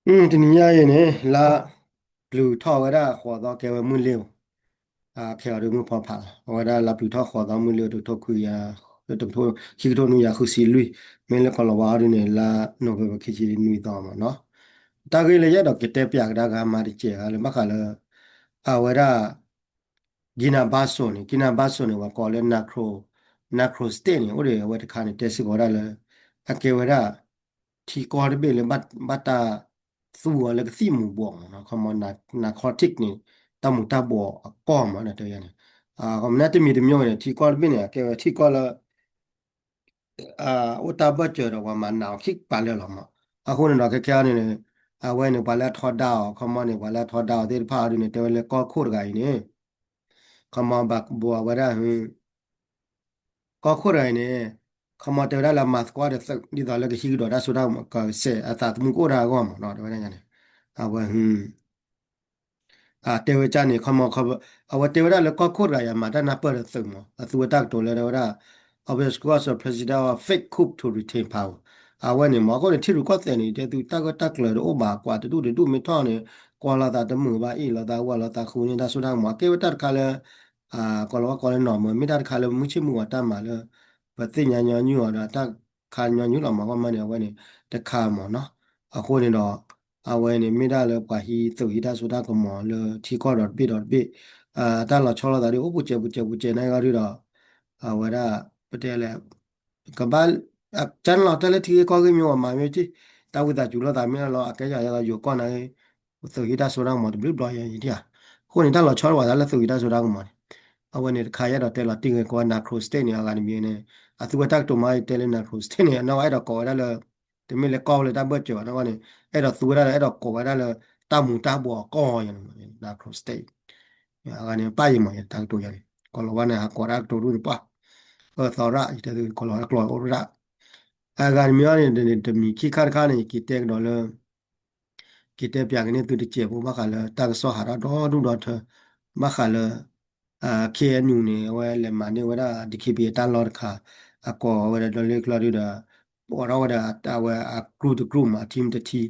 တနံၤညါအံၤန့ၣ် လါပျုၤထီၣ်ဝဲဒၣ်ဃိးသီ ကဲဝဲမုၢ်လ့ၤဧိၤ, ခဲအံၤဒုးမုၢ်ဖီဖးလီၤ. အဝဲဒၣ်လါပျုၤထီၣ်ဃိးသီမုၢ်လ့ၤဧိၤ တကထိခွံကယၤ တကထိ ခံကထိနွံကယၤဃုဆံလွံၢ်, မ့ၢ်လၢကီၢ်လီၤဝါအီၤဒုးန့ၣ် လါ November ခံဆံနွံသီမ့ၢ်နီၤ. တၢ်ဂ့ၢ်လၢယအဲၣ်ဒိးကတဲပၠးကဒါဂၤမၤတစဲးဂၤလၢဘၣ်ဃးလၢ အဝဲဒၣ် Guinea Bissau န့ၣ် Guinea Bissau န့ၣ် ပှၤကိးလၢ Narco, Narco State န့ၣ် အိၣ်ဒီးအဝဲတခါန့ၣ် တဲစ့ၢ်ကီးဝဲဒၣ်လၢ အကဲဝဲဒၣ် ထံကီၢ်တဘ့ၣ်လၢ ဘၣ်တၢ်သူအီၤလၢကသံၣ်မူၤဘှီးမ့ၢ်နီၤ, ခီမီ narcotic န့ၣ် တၢ်မူၤတၢ်ဘှီးအကီၢ်မ့ၢ်နီၤ တဲဝဲန့ၣ်, ခီမီ တမံၤတမံၤန့ၣ် ထံကီၢ်တဘ့ၣ်န့ၣ် အကဲဝဲထံကီၢ်လၢ အိၣ်တၢ်ဘၢၣ်စၢၤဒီးပှၤမၤနးအီၤခံကပၤလၢာ်လီၤမ့ၢ်. အဃိန့ၣ်ဒီး ခဲခဲအံၤန့ၣ် အဝဲန့ၣ် ပှၤလၢအထီဒါအီၤ ခီမီန့ၣ် ပှၤလၢအထီဒါအီၤသ့ၣ်တဖၣ်အီၤဒုးန့ၣ် တဲဝဲလၢကီၢ်ခိၣ်တဂၤအံၤန့ၣ် ခီမီဘၣ်ဘိးဝဲဒၣ် ကီၢ်ခိၣ်တဂၤအံၤန့ၣ် ခီမီတဲဝဲဒၣ်လၢမၤသကိးဒီးသုး ဒ်သိးလၢကဟံးကဒီးတၢ်စိတၢ်ကမီၤ ကစဲးအသးသမူကအိၣ်ဒၣ်အဂီၢ်မ့ၢ်နီၤ တဲဝဲဒၣ်န့ၣ် အဝဲ တဲဝဲကၢ်န့ၣ် ခီမီ အဝဲတဲဝဲဒၣ်လၢကီၢ်ခိၣ်တဂၤအံၤ မၤတၢ်နၢ်ပၢၢ်ဒီးသုးမ့ၢ် အသူဝဲတၢ်ကတိၤလၢတဲဝဲဒၣ် obscure president of fake coup to retain power အဝဲန့ၣ်မ့ၢ် အဃိန့ၣ် ထံရူၢ်ကီၢ်သဲးန့ၣ် တဲသုတၢ်ဂၢၢ်တၢ်ကျၢၤတအိၣ်ဘၣ် ကွၢ်တဒူၣ်တဒူၣ်မ့ၢ်ထီၣ်န့ၣ် ကွၢ်လိာ်သးတမုာ်ဘၣ် အ့ၣ်လိာ်သးဝီလိာ်သးဃုန့ၢ်တၢ်စိတၢ်ကမီၤ အကဲဝဲတၢ်တခါလၢ ကီၢ်လီၤဝါကိးလၢနီၢ်မၢ မ့ၢ်တၢ်တခါလၢမုၢ်ဆ့ၣ်မုၢ်ဂီၤတၢ်မၤလၢ ပသ့ၣ်ညါညီနုၢ်အီၤဒီးတၢ်ခါညီနုၢ်လီၤမ့ၢ် ခီမီန့ၣ် အဝဲန့ၣ် တခါမ့ၢ်နီၤ အဃိန့ၣ်ဒီး အဝဲန့ၣ်မ့ၢ်ဒၣ်လၢပှၤဟံးသုးဟံးတၢ်စိတၢ်ကမီၤလၢထံကီၢ်ဒီးတဘ့ၣ်ဒီးတဘ့ၣ် တၢ်လီၤဆီလိာ်သးဒ်အိၣ်ပူၤစဲးပူၤစဲးပူၤစဲးန့ၣ်ဂီၢ်ဒုဒီး အဝဲဒၣ် ပတဲလဲၣ် ကဘၣ် ကၢ်န့ၣ်လီၤ တၢ်လၢထံဂ့ၢ်ကီၢ်ဂ့ၢ်မ့ၢ်ဝဲမၤမ့ၢ်တ့ၢ် တၢ်ဝံသးစူၤလိာ်သးမ့ၢ်လီၤ အကဲယၤယၤလီၤယိၤကီၢ်နၤဂ့ၤ သုးဟံးတၢ်စိတၢ်ကမီၤတဘျုးဘျီယဲၢ်ယဲၢ် အဃိန့ၣ် တၢ်လီၤဆီလိာ်သးလၢသုးဟံးတၢ်စိတၢ်ကမီၤန့ၣ် အဝဲန့ၣ်တခါယအဲၣ်ဒိးတဲလီၤတံၢ်ဂ့ၤကိးဝဲ Narco State န့ၣ် အဂၤတမံၤန့ၣ် အသူဝဲတၢ်ကတိၤမးယတဲလၢ Narco State န့ၣ် အနီၢ်အဲၣ်ဒိးကိးဝဲဒၣ်လၢ တမ့ၢ်လၢကီၢ်လၢတၢ်ဘၢၣ်စၢၤဘၣ်နီၢ်ဂီၢ်န့ၣ် အဲၣ်ဒိးသူဝဲဒၣ်လၢ အဲၣ်ဒိးကိးဝဲဒၣ်လၢ တၢ်မူၤတၢ်ဘှီးအကီၢ်ယဲၢ်န့ၣ် Narco State အဂၤန့ၣ် ပၢ်ယံၤမးယဲၢ်တၢ်ကတိၤယဲၢ်န့ၣ် ကီၢ်လီၤဝါန့ၣ် ဟးကိးတၢ်ကတိၤဒ်န့ၣ်ပှၢ် အၢသီရၣ် ယတဲသု ကီၢ်လီၤဝါတၢ်ကျိာ်အိၣ်ရၣ် အဂၤတမံၤအံၤန့ၣ် တမံၤခံခါတခါန့ၣ် ယက့ၤတဲကဒီးလၢ က့ၤတဲပၠးက့ၤန့ၢ်သုတစဲးဖိ ဘၣ်ဃးလၢတၢ်ကစီၣ်ဟးထီၣ်ဒီဒူၣ်ဒီထၢ ဘၣ်ဃးလၢ KNU န့ၣ် အဝဲလဲၤမၤန့ၢ်ဝဲဒၣ် DKBA တၢ်လီၢ်တခါ အကိးဝဲဒၣ်ဒီလ့ၣ်ကျီၢ်ဒုဒီး အိးထီၣ်ဝဲဒၣ်အဝဲအ group တ group မး team တ team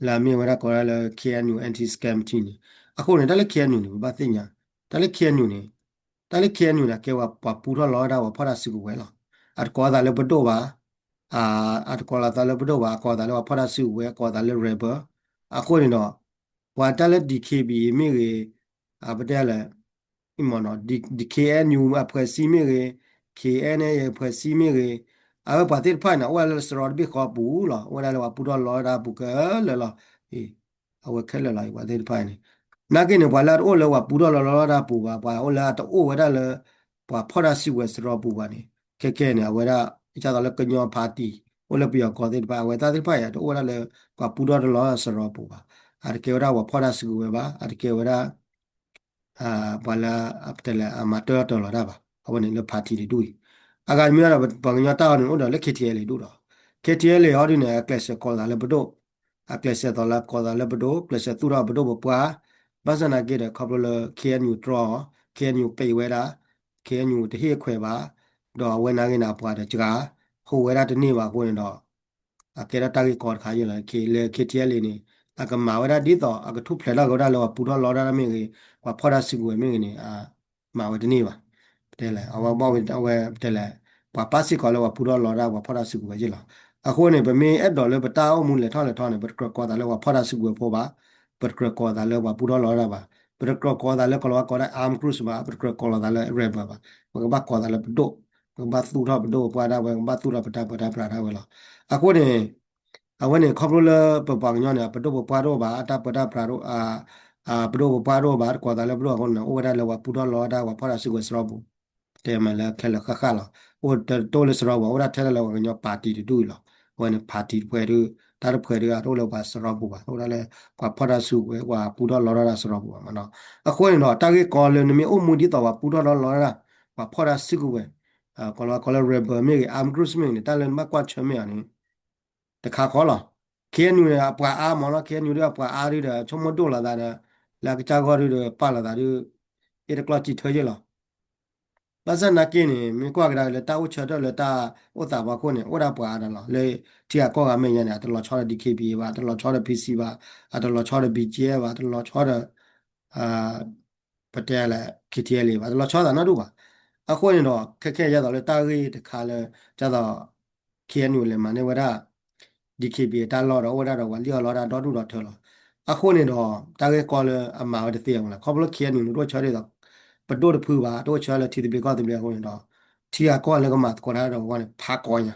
လၢအမ့ၢ်ဝဲဒၣ်ကိးဒၣ်လၢ KNU Anti-Scam Team န့ၣ် အဃိန့ၣ် တၢ်လၢ KNU န့ၣ် ပဘၣ်သ့ၣ်ညါ တၢ်လၢ KNU န့ၣ် တၢ်လၢ KNU န့ၣ် အကဲဝဲပှၤပူထီၣ်လီၤဝဲဒၣ်ပှၤဖီၣ်တၢ်စုကဝဲၤလီၤ. အတကိးသးလၢပဒိၣ်ဘၣ် အတကိးသးလၢပဒိၣ်ဘၣ် အကိးသးလၢပှၤဖီၣ်တၢ်စုကဝဲၤ အကိးသးလၢ rebel အဃိန့ၣ်ဒီး ပှၤတၢ်လၢ DKBA မ့ၢ်ဂ့ၤ ပတဲလဲၣ် မ့ၢ်နီၤ DKNU အဖွဲ့အစည်းမ့ၢ်ဂ့ၤ KNLA အဖွဲ့အစည်းမ့ၢ်ဂ့ၤ အဝဲပှၤသ့ၣ်တဖၣ်န့ၣ် အိၣ်ဝဲဒၣ်လၢစရီတဘ့ၣ်ဃီအပူၤလီၤ အိၣ်ဝဲဒၣ်လၢပှၤပူထီၣ်လီၤဝဲဒၣ်အပူၤခဲလၢာ်လီၤ. အဝဲခဲလၢာ်လီၤ ပှၤသ့ၣ်တဖၣ်န့ၣ် နာ်က့န့ၣ် ပှၤလၢအတအိၣ်လၢပှၤပူထီၣ်လီၤလီၤဒၣ်အပူၤဘၣ် ပှၤအိၣ်လၢအတအိၣ်ဝဲဒၣ်လၢ ပှၤဖီၣ်တၢ်စုကဝဲၤစရီပူၤဘၣ်န့ၣ် ခဲကဲန့ၣ် အဝဲဒၣ် ဒ်သိးလၢကညီ party အိၣ်လၢပယီၤကီၢ်သ့ၣ်တဖၣ် အဝဲသ့ၣ်တဖၣ်အံၤ အတအိၣ်ဝဲဒၣ်လၢ ပှၤပူထီၣ်တလီၤစရီပူၤဘၣ် အတကဲဝဲဒၣ်ပှၤဖီၣ်တၢ်စုကဝဲၤဘၣ် အတကဲဝဲဒၣ် ပှၤလၢ ပတဲလဲၣ် အမၤတၢထီၣ်တၢလီၤတၢ်ဘၣ် အဝဲန့ၣ်လၢ party တဒူၣ်အံၤ အဂၤတမံၤဒီး ပှၤကညီတၢ်အီၤန့ၣ် အိၣ်ဒီးလၢ KTLA ဒူၣ်ဒီး KTLA အီၤဒ်န့ၣ် အကျဲးစၢးကိးသးလၢပဒိၣ် အကျဲးစၢးသိးလၢကိးသးလၢပဒိၣ် ကျဲးစၢးသူၣ်ထီၣ်ပဒိၣ်ပပှၢ် ဘၣ်ဆၣ်နာ်က့ဒီး ခီဖျိလၢ KNU တြီအီၤ KNU ပံးဝဲဒၣ် KNU တဟ့ၣ်အခွဲးဘၣ် ဒီးအဝဲနာ်က့န့ၣ် အပှၤဒီးစှၤ ဟူးဝဲဒၣ်တန့ၢ်ဘၣ်အဃိန့ၣ်ဒီး အကဲထီၣ်တၢ်ဂ့ၢ်ကီတခါယဲၢ်လီၤ လၢ KTLA န့ၣ် အကမၤဝဲဒၣ်ဒ်သိး အကထူၣ်ဖျဲးထီၣ်က့ၤဝဲဒၣ်လၢပှၤပူထီၣ်လီၤဒၣ်မ့ၢ်ဂ့ၤ ပှၤဖီၣ်တၢ်စုကဝဲၤမ့ၢ်ဂ့ၤန့ၣ် မၤဝဲတန့ၢ်ဘၣ် တဲလဲၣ် အဝဲဘၣ်ဝဲအဝဲတဲလဲၣ် ပှၤပာ်စ့ၢ်ကီးလၢပှၤပူထီၣ်လီၤဒၣ်ပှၤဖီၣ်တၢ်စုကဝဲၤယဲၢ်လီၤ. အဃိန့ၣ် ပမ့ၢ်အဲၣ်ဒိးလၢပတၢ်အိၣ်မူလဲၤထီၣ်လဲၤထီန့ၣ် ပတကြၢးကိးသးလၢပှၤဖီၣ်တၢ်စုကဝဲၤဖိဘၣ် ပတကြၢးကိးသးလၢပှၤပူထီၣ်လီၤဒၣ်ဘၣ် ပတကြၢးကိးသးလၢကီၢ်လီၤဝါကိးဒၣ် armed groups ဘၣ် ပတကြၢးကိးလီၤသးလၢ rebel ဘၣ် ပကဘၣ်ကိးသးလၢပဒိၣ် ပကဘၣ်သူၣ်ထီၣ်ပဒိၣ်ပပှၢ်ဒၣ်ဝဲ ပကဘၣ်သူၣ်ထီၣ်ပတၢ်ပၢတၢ်ပြးဒၣ်ဝဲလီၤ. အဃိန့ၣ် အဝဲန့ၣ် ခီဖျိလၢပပှၤကညီန့ၣ် ပဒိၣ်ပပှၢ်တအိၣ်ဘၣ် အတၢ်ပၢတၢ်ပြးတအိၣ် ပဒိၣ်ပပှၢ်တအိၣ်ဘၣ် တကိးသးလၢပဒိၣ်အဃိန့ၣ် အိၣ်ဝဲဒၣ်လၢပှၤပူထီၣ်လီၤဒၣ်ပှၤဖီၣ်တၢ်စုကဝဲၤစရီပူၤ တဲမးလၢခဲလၢာ်ဃၣ်ဃၣ်လီၤ. အိၣ်တအိၣ်လၢစရီပူၤ အိၣ်ဒၣ်ထဲဒၣ်လၢပှၤကညီ party တဒူၣ်အံၤလီၤ. အဝဲန့ၣ် party တဖှဲးဒု တၢ်တဖှဲးဒု အတအိၣ်လၢပှၤစရီပူၤဘၣ် တအိၣ်ဒၣ်လၢ ပှၤဖီၣ်တၢ်စုကဝဲၤ ပှၤပူထီၣ်လီၤဒၣ်တၢ်စရီပူၤဘၣ်မးနီၤ. အဃိန့ၣ်ဒီး တၢ်ဂ့ၢ်ကီလၢနမ့ၢ်အိၣ်မူဒ်သိးပှၤပူထီၣ်လီၤလီၤဒၣ် ပှၤဖီၣ်တၢ်စုကဝဲၤ ကီးလီၤဝါကိးလၢ rebel မ့ၢ်ဂ့ၤ armed groups မ့ၢ်ဂ့ၤန့ၣ် တၢ်လၢနဘၣ်ကွၢ်ဆၢၣ်မဲာ်အီၤန့ၣ် တခါဃီလီၤ. KNU န့ၣ် အပှၤအါမးလီၤ KNU ဒုအပှၤအါဒုဒီး ဆိကမိၣ်ဒိၣ်လိာ်သးဒီး လၢအကစၢ်ဂီၢ်ဒုဒီး ပာ်လိာ်သးဒု အ့ၣ်တကျီၢ်စံးထၢယဲၢ်လီၤ. ဘၣ်ဆၣ်နာ်က့န့ၣ် မ့ၢ်ကွၢ်ကဒါလၢတၢ်အိၣ်ဆၢထၢၣ်လၢတၢ်အိၣ်သးပှၤခိၣ်န့ၣ် အိၣ်ဒၣ်ပှၤအါဒၣ်လီၤ. လၢထံဂၤကီၢ်ဂၤမဲာ်ညါန့ၣ် အတလီၤဆီဒီး D K B A ဘၣ်, အတလီၤဆီဒီး P C ဘၣ်, အတလီၤဆီဒီး B G F ဘၣ်, အတလီၤဆီဒီး ပတဲလဲၣ် K T L A ဘၣ်, တလီၤဆီသးနီတဒူၣ်ဘၣ်. အဃိန့ၣ်ဒီး ခဲခဲယဲသိးလၢတၢ်ဂ့ၢ်တခါလၢ ဒ်သိး K N U လဲၤမၤန့ၢ်ဝဲဒၣ် D K B A တၢ်လီၢ်ဒီး အိၣ်ဝဲဒၣ်ဒီးပှၤလံၣ်အီၣ်လီအီၣ်တၢ်ဒီဒူၣ်ဒီထၢလီၤ. အဃိန့ၣ်ဒီး တၢ်ဂ့ၢ်ကီလၢအမၤဝဲတသ့အီၤလီၤ. ခီဖျိ K N U န့ၣ် တအိၣ်ဆၢဒ်သိး ပဒိၣ်တဖုဘၣ်, တအိၣ်ဆၢလၢထံသဘျ့ကီၢ်သဘျ့အဃိန့ၣ်ဒီး ထံဂၤကီၢ်ဂၤလၢကမၤသကိးတၢ်ဒီးအဂီၢ်န့ၣ် ဖးကီညါ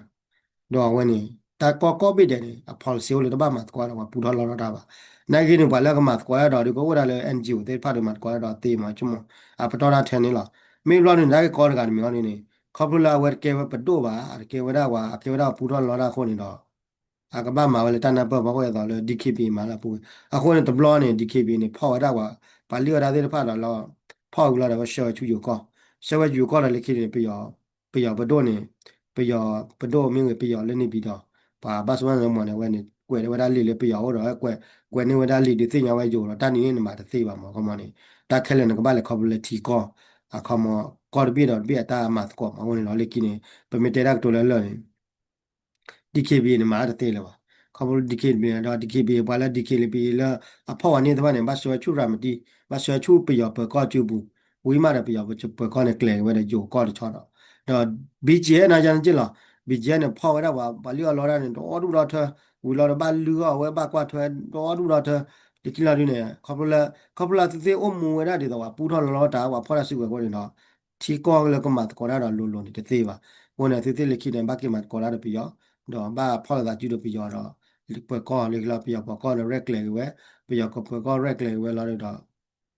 ဒီးအဝဲန့ၣ် တၢ်ကီၢ်ကီၢ်ဘ့ၣ်ဒဲးန့ၣ် အ policy အိၣ်လၢတဘၣ်မၤသကိးဒီးပှၤပူထီၣ်လီထီၣ်တၢ်ဘၣ်. နာ်က့န့ၣ် ပှၤလၢကမၤသကိးတၢ်ဒီး ဒ်ကအိၣ်ဒၣ်လၢ N G O သ့ၣ်တဖၣ်ဒီးမၤသကိးတၢ်ဒီးသ့မး ဆိကမိၣ် အပတီၢ်တၢ်ထဲန့ၣ်လီၤ. မ့ၢ်ဘျီန့ၣ် တၢ်ဂ့ၢ်ကီတဂၤတမံၤအီၤန့ၣ်န့ၣ် ခီဖျိလၢအဝဲတကဲဝဲပဒိၣ်ဘၣ်, အတကဲဝဲဒၣ်ပှၤ အကဲဝဲဒၣ်ပှၤပူထီၣ်လီတၢ်အဃိန့ၣ်ဒီး အကဘၣ်မၤဝဲလၢတၢ်နၢ်ပၢၢ်ဖီခိၣ်အသိးလၢ D K B A မၤလၢအပူၤဝဲ. အဃိန့ၣ် တဘျီန့ၣ် D K B A န့ၣ် ဖီၣ်ဝဲဒၣ်ပှၤ ပှၤလံၣ်အီၣ်တၢ်သ့ၣ်တဖၣ်ဒီးလီၤ ဖီၣ်ဝံၤလီၤဒီး ဝဲဆှၢဝဲဆူယိၤကီၢ်, ဆှၢဝဲဆူယိၤကီၢ်ဒီးလၢခံန့ၣ် ပယီၤပဒိၣ်န့ၣ် ပယီၤပဒိၣ်မ့ၢ်ဂ့ၤ ပယီၤလၢန့ၣ်ပၠံၤဒီး ပှၤဘၣ်ဆိၣ်ဘၣ်နၢမီၤန့ၣ် အဝဲန့ၣ် ကွဲးဝဲဒၣ်လံာ်လၢပယီၤအိၣ်ဒီး ကွဲး ကွဲးန့ၢ်ဝဲဒၣ်လံာ်ဒုးသ့ၣ်ညါဝဲယိၤဒီး တၢ်နံၤန့ၣ်နမၤတသ့ဘၣ်မး ခီမီန့ၣ် တၢ်ခဲလၢာ်နကဘၣ်လဲၤခီဖျိလၢထံကီၢ် အခီမီ ကီၢ်တဘ့ၣ်ဒီးတဘ့ၣ်အတၢ်မၤသကိးမး အဃိန့ၣ်လီၤ. လၢခံန့ၣ် ပမ့ၢ်တဲတၢ်ကတိၤလၢလၢာ်န့ၣ် D K B A န့ၣ် မၤတသ့လၢၤဘၣ်. ခီဖျိ D K B A ဒီး D K B A ပှၤလၢ D K B A လၢအဖီၣ်ဝဲန့ၣ်သ့ၣ်တဖၣ်န့ၣ် ဘၣ်ဆှၢဝဲဆူရၤမတံ, ဘၣ်ဆှၢဆူပယီၤပၢၤကီၢ်စုပူၤ, ဝံၤမးဒီးပယီၤပၢၤကီၢ်န့ၣ်ကျဲၤက့ၤဝဲဒီးယိၤကီၢ်တဆီဒီး, ဒီး B G F န့ၣ် ယၤန့ၣ်က့လီၤ. B G F န့ၣ် ဖီၣ်ဝဲဒၣ်ပှၤ ပှၤလံၣ်အီၣ်လီတၢ်န့ၣ် ဒီဒူၣ်ဒီထၢ, ဝံၤလီၤဒီးဘၣ်လုၢ်အီၣ်ဝဲဘၣ်ကွၢ်ထွဲ ဒီဒူၣ်ဒီထၢ, လၢခံလီၤဒုန့ၣ် ခီဖျိလၢ ခီဖျိလၢသုသ့ၣ်အိၣ်မူဝဲဒၣ်ဒ်သိးပှၤပူထီၣ်လီတၢ် ပှၤဖီၣ်တၢ်စုကဝဲၤအဃိန့ၣ်ဒီး ထံကီၢ်လၢကမၤသကိးတၢ်ဒီးလိၤလိၤန့ၣ်တသ့ဘၣ်. အဃိန့ၣ် သုသ့ၣ်လၢခံန့ၣ် ဘၣ်က့ၤမၤသကိးတၢ်ဒီးပယီၤ, ဒီးဘၣ်ဖီၣ်လိာ်သးစုဒီးပယီၤဒီး ပၢၤကီၢ်လၢခံလီၤ ပယီၤပၢၤကီၢ်ဒီးရဲၣ်ကျဲၤက့ၤဝဲ, ပယီၤကပၢၤကီၢ်ရဲၣ်ကျဲၤက့ၤဝဲလီၤ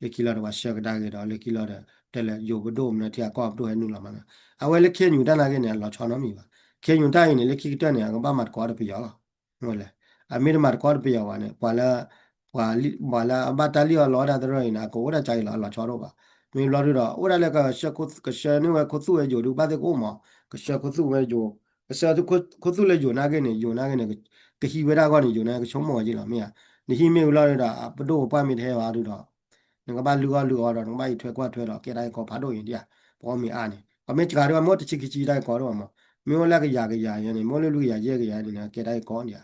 ဒီး လၢခံလီၤဒီးပှၤဆှၢကဒါက့ၤဒီး လၢခံလီၤဒီး တဲလၢယိၤပဒိၣ်မနုၤထံဂၤကီၢ်ပဒိၣ်ဟဲနုာ်လီၤမးနီၤ. အဝဲလၢ K N U တၢ်နာ်က့န့ၣ် အလီၤဆီနီတမံၤဘၣ်. K N U တၢ်အံၤန့ၣ် လၢခံကတၢၢ်န့ၣ် အကဘၣ်မၤသကိးဒီးပယီၤလီၤ. မ့ၢ်လဲၣ်, အမ့ၢ်တမၤသကိးဒီးပယီၤဘၣ်န့ၣ် ပှၤလၢ ပှၤလၢ ပှၤလၢအဘၣ်တၢ်လံၣ်အီၣ်လီအီၣ်တၢ်သရၢအံၤန့ၣ် အကအိၣ်ဒၣ်ကါအံၤလီၤ အလီၤဆီဒိၣ်ဘၣ်. မ့ၢ်ဘျီဒုဒီး အိၣ်ဒၣ်လၢက ကဆှၢန့ၢ်ဝဲခိသူၣ်ဝဲယိၤဒု ဘၣ်သ့ၣ်ကအိၣ်မး, ကဆှၢခိသူၣ်ဝဲယိၤ, ကဆှၢခိသူၣ်ဝဲယိၤနာ်က့န့ၣ် ယိၤနာ်က့န့ၣ် ကဟံးဝဲဒၣ်အဂီၢ်န့ၣ် ယိၤနာ်က့ကဆိကမိၣ်ဝဲက့လီၤ မ့ၢ်ဧါ. နဟံးမ့ၢ်ဝံၤလီၤဒုဒီး အပဒိၣ်ပပှၢ်မ့ၢ်တဟဲဘၣ်ဒုဒီး နကဘၣ်လုၢ်အီၣ်လုၢ်အီဒီး နကဘၣ်အံးထွဲကွၢ်ထွဲဒီး ကဲတၢ်ဂ့ၢ်ကီဖးဒိၣ်အံၤဒံးဧါ, ပှၤမ့ၢ်အါန့ၣ် ပှၤမ့ၢ်စှၤဒံးဘၣ် မ့ၢ်အိၣ်တဆံခံဆံတၢ်ဂ့ၢ်ကီဒံးဘၣ်မး, မ့ၢ်အိၣ်လၢကယၤကယၤန့ၣ် မ့ၢ်အိၣ်လၢလွံၢ်ကယၤယဲၢ်ကယၤန့ၣ် ကဲတၢ်ဂ့ၢ်ကီဒံးဧါ.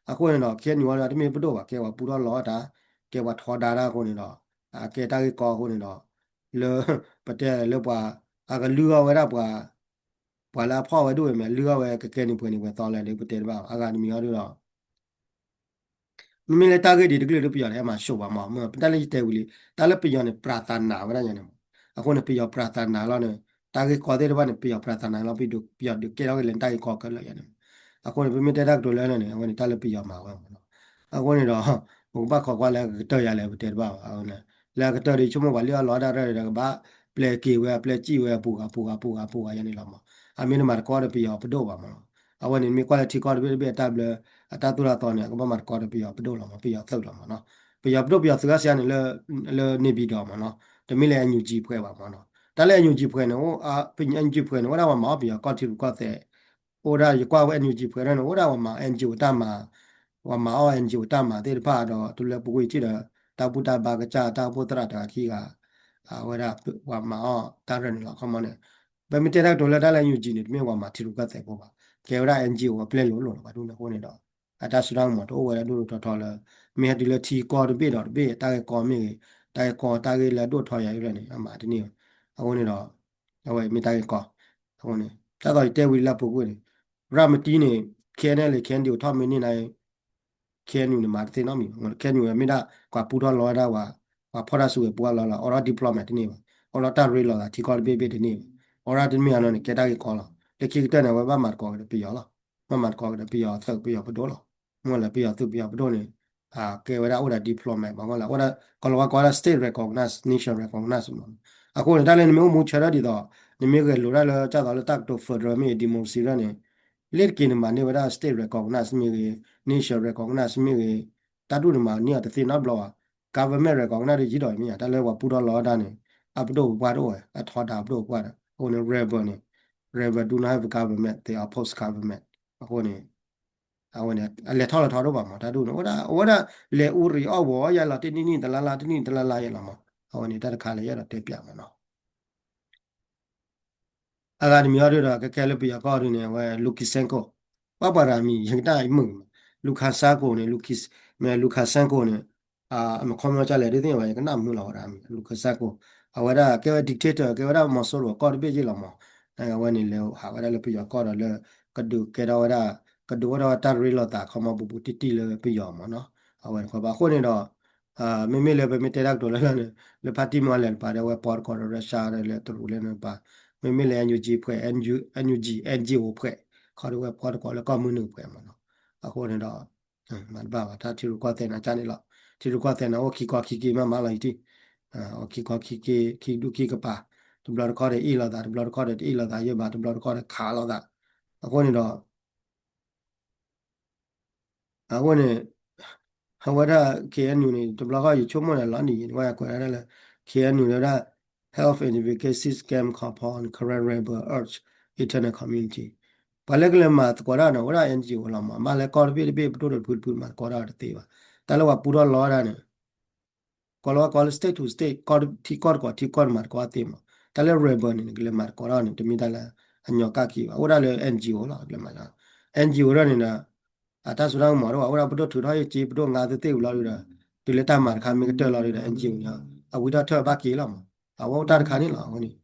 အဃိန့ၣ်ဒီး K N U အံၤဒီး တမ့ၢ်ပဒိၣ်ဘၣ် ကဲပှၤပူထီၣ်လီတၢ်, ကဲပှၤထီဒါတၢ်အဃိန့ၣ်ဒီး အကဲတၢ်ဂ့ၢ်ကီအဃိန့ၣ်ဒီး လၢ ပတဲလၢပှၤ အကလုၢ်အီၣ်ဝဲဒၣ်ပှၤ ပှၤလၢအဖီၣ်ဝဲဒၣ်ဝဲမ့ၢ် လုၢ်အီၣ်ဝဲကကဲန့ၣ်ပှဲၤန့ၣ်ပှဲၤသီလဲၣ်ဒီး ပတဲတဘၣ်ဘၣ် အဂၤတမံၤအီၤဒုဒီး မ့မ့ၢ်လၢတၢ်ဂ့ၢ်ဒ်တကလုာ်ဒီးပယီၤန့ၣ် ဟဲမၤစိာ်ပှၤမး, မ့ၢ်တၢ်လၢယတဲဝံၤလံ တၢ်လၢပယီၤန့ၣ် ပြဿနာ ဝဲဒၣ်ယၤန့ၣ်မး, အဃိန့ၣ် ပယီၤပြဿနာလီၤန့ၣ် တၢ်ဂ့ၢ်ကီသ့ၣ်တဖၣ်န့ၣ် ပယီၤပြဿနာလီၤ ပယီၤဒုးကဲထီၣ်က့ၤလၢတၢ်ဂ့ၢ်ကီခဲလၢာ်ယၤန့ၣ်မး, အဃိန့ၣ် ပမ့ၢ်တဲတၢ်ကတိၤလၢလၢန့ၣ် အဝဲန့ၣ် တၢ်လၢပယီၤမၤဝဲမးနီၤ, အဃိန့ၣ်ဒီး ပကဘၣ်ခိးကွၢ်လၢအကတၢၢ်ယၤလဲၣ် ပတဲတဘၣ်ဘၣ်, အဝဲန့ၣ် လၢအကတၢၢ်ဒီး ဆိကမိၣ်ပှၤလံၣ်အီၣ်လီအီၣ်တၢ်ရဲၣ်ဒီး ကဘၣ်ပျဲက့ၤဝဲ ပျဲက့ၤဝဲ အပူၤဂၤပူၤဂၤပူၤဂၤပူၤဂၤယၤန့ၣ်လီၤမး, အမ့ၢ်တမၤသကိးဒီးပယီၤပဒိၣ်ဘၣ်မးနီၤ, အဝဲန့ၣ် မ့ၢ်ကွၢ်လၢထံကီၢ်တဘ့ၣ်တဘ့ၣ် အတၢ်ဘျၢ အတၢ်သိၣ်တၢ်သီန့ၣ် အကဘၣ်မၤသကိးဒီးပယီၤပဒိၣ်လီၤမး ပယီၤသုးလီၤမးနီၤ, ပယီၤပဒိၣ်ပယီၤသုးအါစံးအါန့ၣ် လၢ လၢန့ၣ်ပၠံၤတီၤမးနီၤ, တမ့ၢ်လၢ N U G ပှဲၤဘၣ်မးနီၤ, တၢ်လၢ N U G ပှဲၤန့ၣ် အိၣ် N U G ပှဲၤန့ၣ် အိၣ်ဒၣ်ပှၤမၤအီၣ်ပယီၤကီၢ်ထံရူၢ်ကီၢ်သဲး အိၣ်ဒၣ်ယကွၢ်ဝဲ N U G ပှဲၤန့ၣ် အိၣ်ဒၣ်ပှၤမၤ N G O တၢ်မၤ, ပှၤမၤအီၣ် N G O တၢ်မၤသ့ၣ်တဖၣ်ဒီး တုၤလၢပူၤကွံာ်ထံၣ်ဒီး တၢ်ဘူၣ်တၢ်ဘါကစၢ် တၢ်အိၣ်ဖှိၣ်သရၣ်တဂၤခံဂၤ အဝဲဒၣ်ပှၤမၤအီၣ်တၢ်ရဲၣ်န့ၣ်လီၤ ခီမီန့ၣ်, ပမ့ၢ်တဲတၢ်ကတိၤလၢတၢ်လၢ N U G န့ၣ် တမ့ၢ်ပှၤမၤထံရူၢ်ကီၢ်သဲးဖိဘၣ်, ကဲဝဲဒၣ် N G O အပျဲၢ်လိၤလိၤလီၤ ပှၤဒ်န့ၣ်အဃိန့ၣ်ဒီး အတၢ်စိတၢ်ကမီၤတအိၣ်ဝဲဒၣ်ဒိၣ်ဒိၣ်ထီထီလၢ မ့ၢ်ဟဲတုၤလၢထံကီၢ်တဘ့ၣ်ဒီးတဘ့ၣ် တၢ်ဂ့ၢ်ကီမ့ၢ်ဂ့ၤ, တၢ်ဂ့ၢ်ကီတၢ်ဂ့ၢ်လၢအဒိၣ်ထီယၤအံၤဖျၢၣ်န့ၣ် အမၤတန့ၢ်ဘၣ်, အဃိန့ၣ်ဒီး အဝဲမ့ၢ်တၢ်ဂ့ၢ်ကီ အဃိန့ၣ် တၢ်သိးယတဲဝံၤလၢပူၤကွံာ်န့ၣ် ရၤမတံန့ၣ် K N L A K N D O ထီၣ်မ့ၢ်န့ၢ်န့ၣ် K N U န့ၣ် မၤတသ့နီတမံၤ, K N U မ့ၢ်ဒၣ်ပှၤပူထီၣ်လီဝဲဒၣ်ပှၤ, ပှၤဖီၣ်တၢ်စုကဝဲၤပူထီၣ်လီလီၤ, အိးထီၣ် diplomat တန့ၢ်ဘၣ်, အိးထီၣ်တၢ်ရ့လိာ်သးထံကီၢ်တဘ့ၣ်ဘ့ၣ်တန့ၢ်ဘၣ်, အိးထီၣ်တမ့ၢ်အနီၤန့ၣ် ကဲတၢ်ဂ့ၢ်ကီလီၤ, လၢခံကတၢၢ်န့ၣ် အဝဲဘၣ်မၤသကိးက့ၤဒီးပယီၤလီၤ, ဘၣ်မၤသကိးက့ၤဒီးပယီၤသုးပယီၤပဒိၣ်လီၤ, မ့ၢ်လၢပယီၤသုးပယီၤပဒိၣ်န့ၣ် ကဲဝဲဒၣ်အိၣ်ဒီး diplomat ဘၣ်မ့ၢ်လၢ အိၣ်ဒီး ကီၤလၤဝါကိးဝဲဒၣ် state recognize, nation recognize မ့ၢ်, အဃိန့ၣ် တၢ်လၢနမ့ၢ်အိၣ်မူဆၢထၢၣ်ဒ်သိး နမ့ၢ်ဂဲၤလိာ်တၢ်လၢ ဒ်သိးလၢတၢ်ကတိၤ federal မ့ၢ်ဂ့ၤ democracy န့ၣ် လ့တက့ၤနမၤန့ၢ်ဝဲဒၣ် state recognize မ့ၢ်ဂ့ၤ nation recognize မ့ၢ်ဂ့ၤ တၢ်ဒူၣ်န့ၣ်မၤန့ၢ်အီၤတသ့နီတဘျီဘၣ်, government recognize ဒီးယံၤဒီးမ့ၢ်ဧါ, တၢ်လၢပှၤပူထီၣ်လီတၢ်န့ၣ် အပဒိၣ်ပပှၢ်တအိၣ်ဝဲ အထီဒါပဒိၣ်ပပှၢ်ဒီး အဃိန့ၣ် rebel န့ၣ် rebel do not have government, they oppose government အဃိန့ၣ် အဝဲန့ၣ် အလဲၤထီၣ်လဲၤထီတအိၣ်ဘၣ်မး တၢ်ဒူၣ်န့ၣ် အိၣ်ဒၣ် အဝဲဒၣ်လဲၤအူရံၤအီၣ်ဝီၤယဲလီၤ တနံၣ်နံၣ်တလါလါ တနံၣ်တလါလါယဲလီၤမး, အဝဲန့ၣ် တၢ်တခါလၢယအဲၣ်ဒိးတဲပၠးမးနီၤ အဂၤတမံၤအီၤဒုဒီး ကဲခဲလၢပယီၤကီၢ်ဒုန့ၣ် အဝဲ Lukashenko, ပှၤပှၤတဂၤမံၤ ယကနၣ်မုာ်, Lukashenko န့ၣ် Lukashenko န့ၣ် အမ့ၢ်ခီမီကလဲၣ်ဒ်သိး ယကနၣ်မုာ်လီၤဝဲဒၣ်မံၤ Lukashenko, အဝဲဒၣ်ကဲဝဲ dictator ကဲဝဲဒၣ်မီၤစိရိၤကီၢ်တဘ့ၣ်ယ့ၢ်လီၤမး, အဝဲန့ၣ်လဲၤဟးဝဲဒၣ်လၢပယီၤကီၢ်ဒီးလၢ ကဒုးကဲထီၣ်ဝဲဒၣ် ကဒုးအိၣ်ထီၣ်ဝဲတၢ်ရ့လိာ်သးခီမီပူၤပူၤတံၢ်တံၢ်လၢပယီၤမးနီၤ, အဝဲတခီဘၣ်အဃိန့ၣ်ဒီး မ့မ့ၢ်လၢပမ့ၢ်တဲတၢ်ကတိၤလၢလၢန့ၣ် လၢဖါတံၢ်မ့ၢ်လဲၤတပၤဒီး အဝဲပီတကိးဒီး Russia ဒီးလၢတရူးလၢန့ၣ်တပၤ, မ့မ့ၢ်လၢ NUG ဖှဲး NUG NGO ဖှဲး ခီဒီးဝဲပီတကိးလၢကီၢ်မုၢ်နုာ်ဖှဲးမးနီၤ, အဃိန့ၣ်ဒီး မၤတဘၣ်ဘၣ် တၢ်ထံရူၢ်ကီၢ်သဲးန့ၣ်ကန့ၣ်လီၤ, ထံရူၢ်ကီၢ်သဲးန့ၣ်အိၣ်ခံခီခံက့ၤမးမးလီၤယံၤတံၢ်, အိၣ်ခံခီခံက့ၤ ခံဒူၣ်ခံကပၤ, တဘျီတခီဒီးအ့ၣ်လိာ်သး တဘျီတခီဒီးတအ့ၣ်လိာ်သးယဲၢ်ဘၣ် တဘျီတခီဒီးခးလိာ်သး, အဃိန့ၣ်ဒီး အဃိန့ၣ် အဝဲဒၣ် K N U န့ၣ် တဘျီဃီယဆိကမိၣ်န့ၣ်လီၤနံၤ ယဝဲကွဲးဒၣ်လၢ K N U န့ၣ်ဝဲဒၣ် health and advocacy scam compound Karen rebel urge internal community, ပှၤလၢကလဲၤမၤသကိးတၢ်န့ၣ် ဝဲဒၣ် N G O လီၤမး, မ့ၢ်လၢကီၢ်တဘ့ၣ်တဘ့ၣ် ပဒိၣ်တဖုတဖုမၤသကိးတၢ်တသ့ဘၣ်, တၢ်လၢပှၤပူထီၣ်လီၤဝဲဒၣ်န့ၣ် ကိးလီၤဝဲကိးလၢ state to state ထံကီၢ်တကိးထံကီၢ်တမၤသကိးသ့မး, တၢ်လၢ rebel န့ၣ် နကလဲၤမၤသကိးတၢ်န့ၣ် တမ့ၢ်တၢ်လၢအညီကၣ်က့ၤဘၣ်, အိၣ်ဒၣ်လၢ N G O လီၤ ကလဲၤမၤ, N G O ဒၣ်န့ၣ်ဒီး အတၢ်စိတၢ်ကမီၤတအိၣ်ဘၣ်, အိၣ်ဒၣ်ပဒိၣ်ထုးထီၣ်ယ့ၢ်က့ ပဒိၣ်ငါသုသ့ၣ်ဝံၤလီၤဒုဒီး တုၤလၢတၢ်မၤတခါမ့ၢ်ကတၢၢ်လီၤဒုဒီး N G O န့ၣ် အဝံထီၣ်ထၢၣ်ဘၣ်က့ၤလီၤမး, အဝဲအိၣ်တၢ်တခါန့ၣ်လီၤ, အဃိန့ၣ်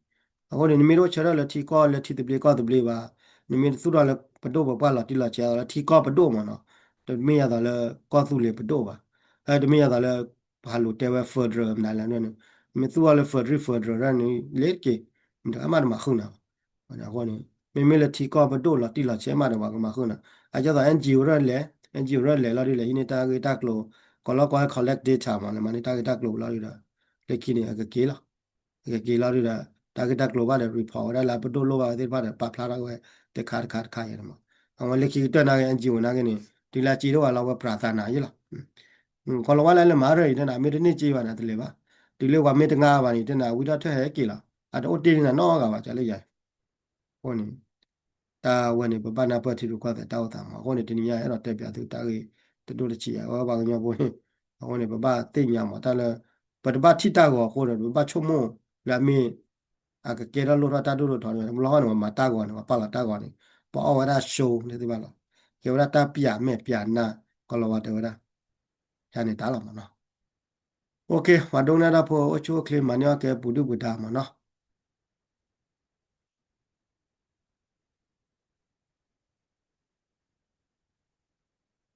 အဃိန့ၣ် နမ့ၢ်တအိၣ်ဆၢထၢၣ်လၢထံကီၢ်လၢထံသဘျ့ကီၢ်သဘျ့ဘၣ်, နမ့ၢ်တသူၣ်ထီၣ်လၢပဒိၣ်ပပှၢ်လီၤတံၢ်လီၤဆဲးလၢထံကီၢ်ပဒိၣ်မးနီၤ, တမ့ၢ်ယၤသိးလၢကီၢ်သူလ့ၤပဒိၣ်ဘၣ်, တမ့ၢ်ယၤသိးလၢ ပှၤလိၤတဲဝဲ federal မနုၤလဲၣ်န့ၣ်, မ့ၢ်သူၣ်ထီၣ်လၢ federal federal ဒၣ်န့ၣ် လဲၤတက့ၢ်, မတဂၤမးတမၤဃုာ်နၤဘၣ်, အဃိန့ၣ် မ့မ့ၢ်လၢထံကီၢ်ပဒိၣ်လီၤတံၢ်လီၤဆဲးမးဒီးပှၤကမၤဃုာ်နၤ, အကဲသိး N G O ဒၣ်လဲၤ N G O ဒၣ်လဲၤလီၤဒုလဲၤဟံးန့ၢ်တၢ်ဂ့ၢ်တၢ်ကျိၤ, ကိးလီၤကိး collect data မး လဲၤမၤန့ၢ်တၢ်ဂ့ၢ်တၢ်ကျိၤလီၤဒုဒီး လၢခံန့ၣ် အကက့ၤလီၤ အကက့ၤလီၤဒုဒီး တၢ်ဂ့ၢ်တၢ်ကျိၤဘၣ်ဒီး report ဝဲဒၣ်လၢပဒိၣ်လိၣ်ဘၣ်သ့ၣ်တဖၣ်ဒီး ပာ်ဖျါထီၣ်ဝဲ တခါတခါတခါယဲၢ်န့ၣ်မး, အဝဲလၢခံကတၢၢ်နာ်က့ N G O နာ်က့န့ၣ် တုၤလၢစ့ဒိၣ်ဝဲလီၤ ဝဲပြးသးနၤယဲၢ်လီၤ, ကိးလီၤဝဲလၢလၢမၤရၢၢ်အံၤတနၤ မ့ၢ်တန့ၢ်စ့ဘၣ်န့ၣ် တလဲၤဘၣ်, တုၤလၢပှၤမ့ၢ်တငါဘၣ်န့ၣ် တနၤဝံထီၣ်ထၢၣ်ဟဲက့ၤလီၤ, အတအိၣ်တ့ၢ်န့ၣ်နီတဂၤဘၣ် ကလၢယၤ အဃိန့ၣ် တၢ်ဝဲန့ၣ် ပဘၣ်နၢ်ပၢၢ်ထံရူၢ်ကီၢ်သဲးတၢ်အိၣ်သးမး, အဃိန့ၣ် တနံၤညါအဲၣ်ဒိးတဲပၠးသုတၢ်ဂ့ၢ်တဒိၣ်တဆံးယဲၢ် အဝဲပှၤကညီဖိန့ၣ်, အဃိန့ၣ် ပဘၣ်သ့ၣ်ညါမး တၢ်လၢ ပတဘၣ်ထံၣ်တၢ်ဂီၤအဃိဒီး ပဘၣ်ဆိကမိၣ်လၢအမ့ၢ် အကကဲထီၣ်လိၣ်ထီၣ်တၢ်ဒိၣ်ထီၣ်ထီန့ၣ် တဘျီဃီန့ၣ် ပှၤမၤတၢ်ဂီၤန့ၣ် ပှၤပာ်လီၤတၢ်ဂီၤန့ၣ် ပှၤအီၣ်ဝဲဒၣ် show န့ၣ်သ့ၣ်ဘၣ်လီၤ, ကဲဝဲဒၣ်တၢ်ပျးမဲာ်ပျးနါ ကီးလီၤဝဲတဲဝဲဒၣ် ယါန့ၣ်တၢ်လီၤမးနီၤ OK ပှၤဒိကနၣ်တၢ်ဖိအိၣ်ဆူၣ်အိၣ်ချ့ မၤန့ၢ်အီၣ်ကဲပူၤဒုၣ်ပူၤဒါမးနီၤ,